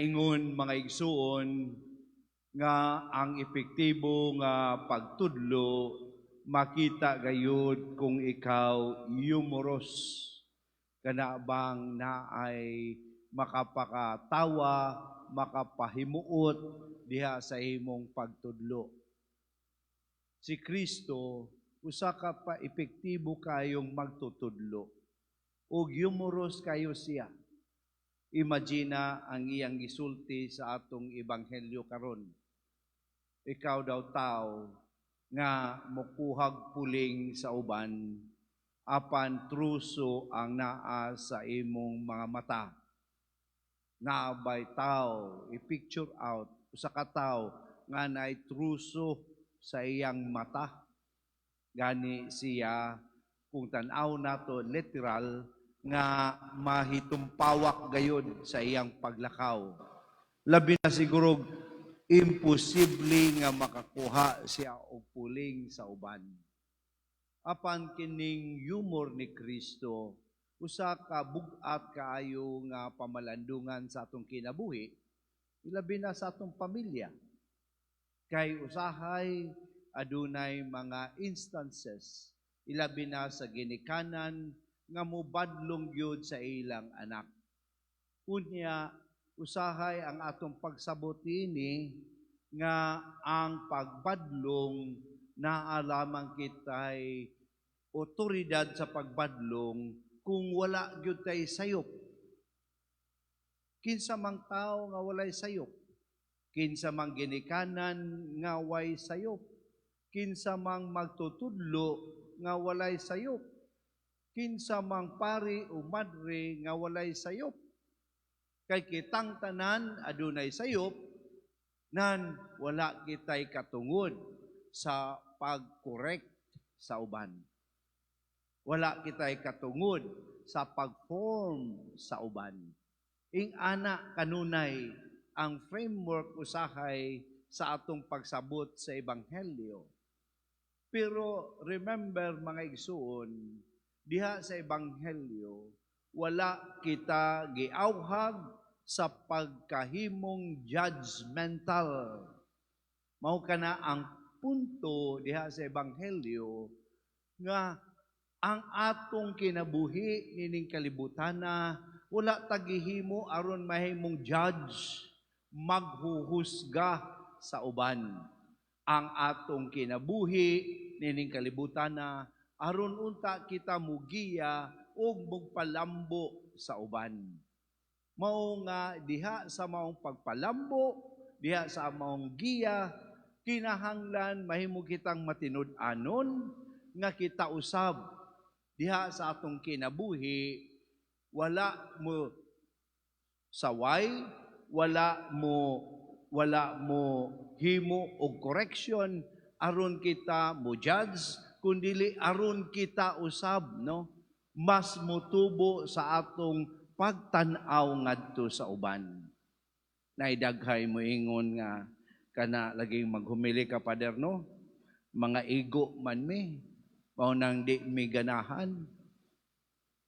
Ingon, mga igsuon, nga ang epektibo nga pagtudlo makita gayud kung ikaw humorous, kana bang naay makapakatawa, makapahimuot diha sa imong pagtudlo. Si Kristo usa ka pa epektibo kayong magtutudlo ug humorous kayo siya. Imagine ang iyang gisulti sa atong ebanghelyo karon. Ikaw daw tao nga mukuhag puling sa uban apan truso ang naa sa imong mga mata. Naabay tao, i-picture out usa ka tawo nga naay truso sa iyang mata. Gani siya, kung tan-aw nato literal, nga mahitumpawak gayud sa iyang paglakaw. Labi na siguro imposible nga makakuha siya og puling sa uban. Apan kining humor ni Kristo usa ka bug-at kaayo nga pamalandungan sa atong kinabuhi, ilabi na sa atong pamilya. Kay usahay adunay mga instances, ilabi na sa ginikanan, nga mobadlong gyud sa ilang anak. Unya usahay ang atong pagsabot ini nga ang pagbadlong, naa lamang kitay otoridad sa pagbadlong kung wala gyud tay sayop. Kinsa mang tao nga walay sayop? Kinsa mang ginikanan nga way sayop? Kinsa mang magtutudlo nga walay sayop? Kinsa mang pari o madre nga walay sayop? Kay kitang tanan adunay sayop, nan wala kitay katungod sa pag-correct sa uban. Wala kitay katungod sa pag-form sa uban. Ing-ana kanunay ang framework usahay sa atong pagsabot sa ebanghelyo. Pero remember, mga igsuon, diha sa ebanghelyo, wala kita giawhag sa pagkahimong judgmental. Mao kana ang punto diha sa ebanghelyo nga ang atong kinabuhi nining kalibutana, wala ta gihimo aron mahimong judge, maghuhusga sa uban. Ang atong kinabuhi nining kalibutana aron unta kita mugiya ug mugpalambo sa uban. Mao nga diha sa maong pagpalambo, diha sa maong giya, kinahanglan mahimo kitang matinud-anon nga kita usab diha sa atong kinabuhi wala mo saway, wala mo himo og correction aron kita mo judge, kundili aron kita usab, no, mas motubo sa atong pagtan-aw ngadto sa uban. Naidaghay mo ingon nga kana laging maghumili ka, Pader, no, mga igo man mi, mao nang di mi ganahan.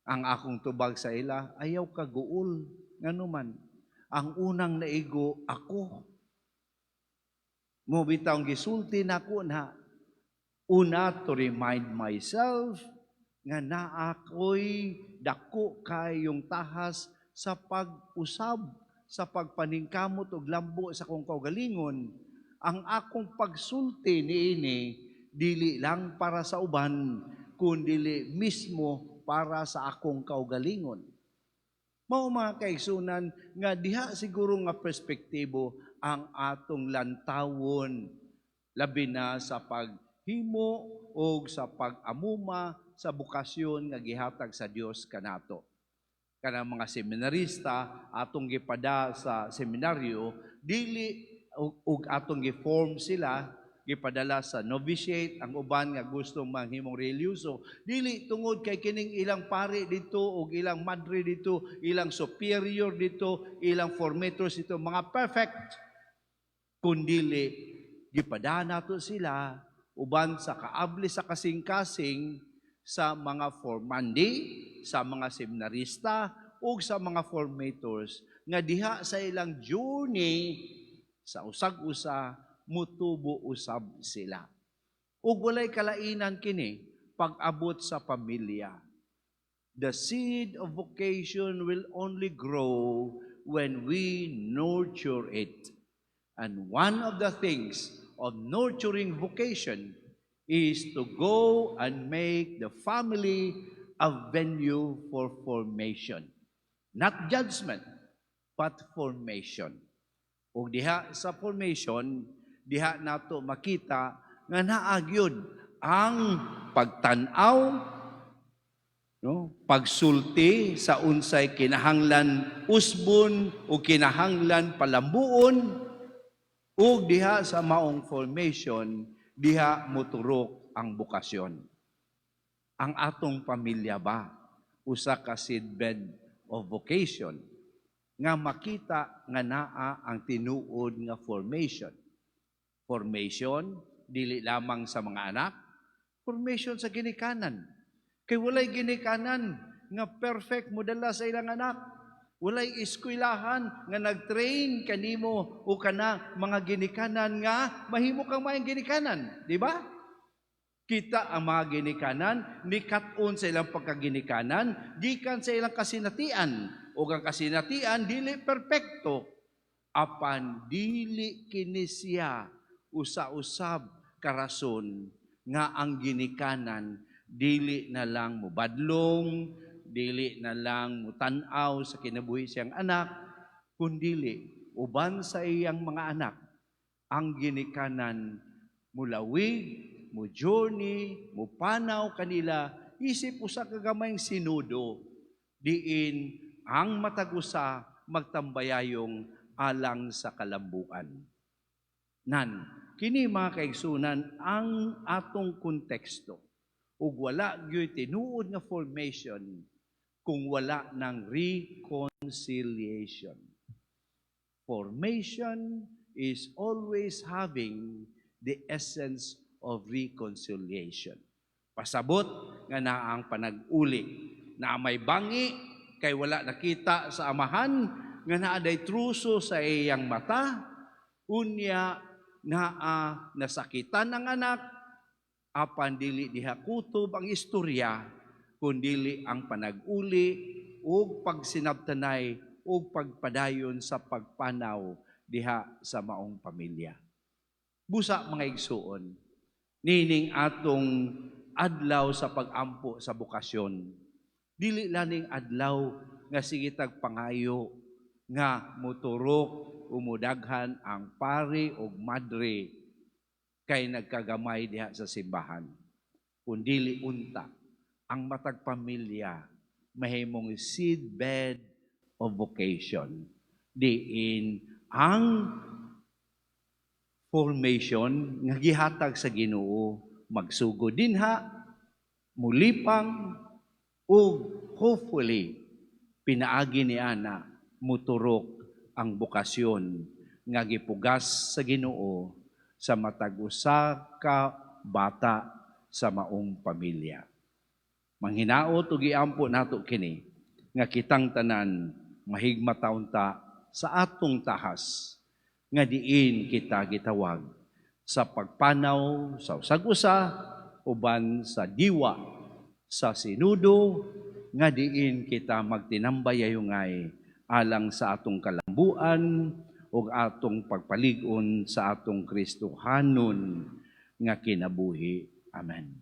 Ang akong tubag sa ila, ayaw ka guol, ngano man ang unang naigo ako. Mo bitaw gisulti nako na una, to remind myself nga naa ko'y dako kayong tahas sa pag-usab, sa pagpaningkamot og lambo sa akong kaugalingon. Ang akong pagsulti niini dili lang para sa uban, kundili mismo para sa akong kaugalingon. Mao, mga kaigsunan, nga diha siguro nga perspektibo ang atong lantawon, labi na sa paghimo o sa pag-amuma sa bokasyon nga gihatag sa Dios kanato. Kanang mga seminarista, atong gipada sa seminaryo, dili ug atong gi-form sila, gipadala sa novitiate ang uban nga gusto manghimong relihiyoso, dili tungod kay kining ilang pari dito ug ilang madre dito, ilang superior dito, ilang formators dito mga perfect, kundili gipada nato sila uban sa kaabli sa kasing-kasing sa mga formandi, sa mga seminarista ug sa mga formators. nga diha sa ilang journey sa usag-usa mutubo usab sila. Ug walay kalainan kini pag-abot sa pamilya. The seed of vocation will only grow when we nurture it. And one of the things of nurturing vocation is to go and make the family a venue for formation. Not judgment, but formation. Ug diha sa formation, diha nato makita nga naa gyud ang pagtan-aw, no, pagsulti sa unsay kinahanglan usbon o kinahanglan palambuon, ug diha sa maong formation, diha moturok ang bokasyon. Ang atong pamilya ba usa ka seedbed of vocation nga makita nga naa ang tinuod nga formation? Formation dili lamang sa mga anak, formation sa ginikanan. Kay walay ginikanan nga perfect modala sa ilang anak. Walay eskwelahan nga nag-train kanimo o kana mga ginikanan nga mahimo kang maayong ginikanan, di ba? Kita ang mga ginikanan, nikat-on sa ilang pagkaginikanan, gikan sa ilang kasinatian. O ang kasinatian, dili perpekto. Apan dili kini siya usa-usab karason nga ang ginikanan dili na lang mubadlong, dili na lang mutan-aw sa kinabuhi siyang anak, kundili uban sa iyang mga anak, ang ginikanan mulawig, mo journey, mo panaw kanila, isip usa ka gamayng sinudo, diin ang matag usa magtambayayong alang sa kalambuan. Nan, kini, mga kaigsunan, ang atong konteksto. Ug wala gyud tinuod nga formation kung wala ng reconciliation. Formation is always having the essence of reconciliation. Pasabot nga naa ang panag-uli, na may bangi kay wala nakita sa amahan nga naa day truso sa iyang mata. Unya naa nasakitan ang anak, apan dili diha kutob ang istorya, kundili ang panag-uli ug pagsinabtanay ug pagpadayon sa pagpanaw diha sa maong pamilya. Busa, mga igsuon, nining atong adlaw sa pag-ampo sa bokasyon, dili laning adlaw nga sige tag pangayo nga muturok o mudaghan ang pari ug madre kay nagkagamay diha sa simbahan. Kundili unta ang matag pamilya mahimong seedbed of vocation, diin ang formation nga gihatag sa Ginoo magsugod dinha, mulipang ug hopefully pinaagi ni ana muturok ang bokasyon nga gipugas sa Ginoo sa matag usa ka bata sa maong pamilya. Manghinaot ug giampo nato kini nga kitang tanan mahigmata unta sa atong tahas nga diin kita gitawag sa pagpanaw sa usag-usa uban sa diwa sa sinudo nga diin kita magtinambayayungay alang sa atong kalambuan ug atong pagpalig-on sa atong Kristohanon nga kinabuhi. Amen.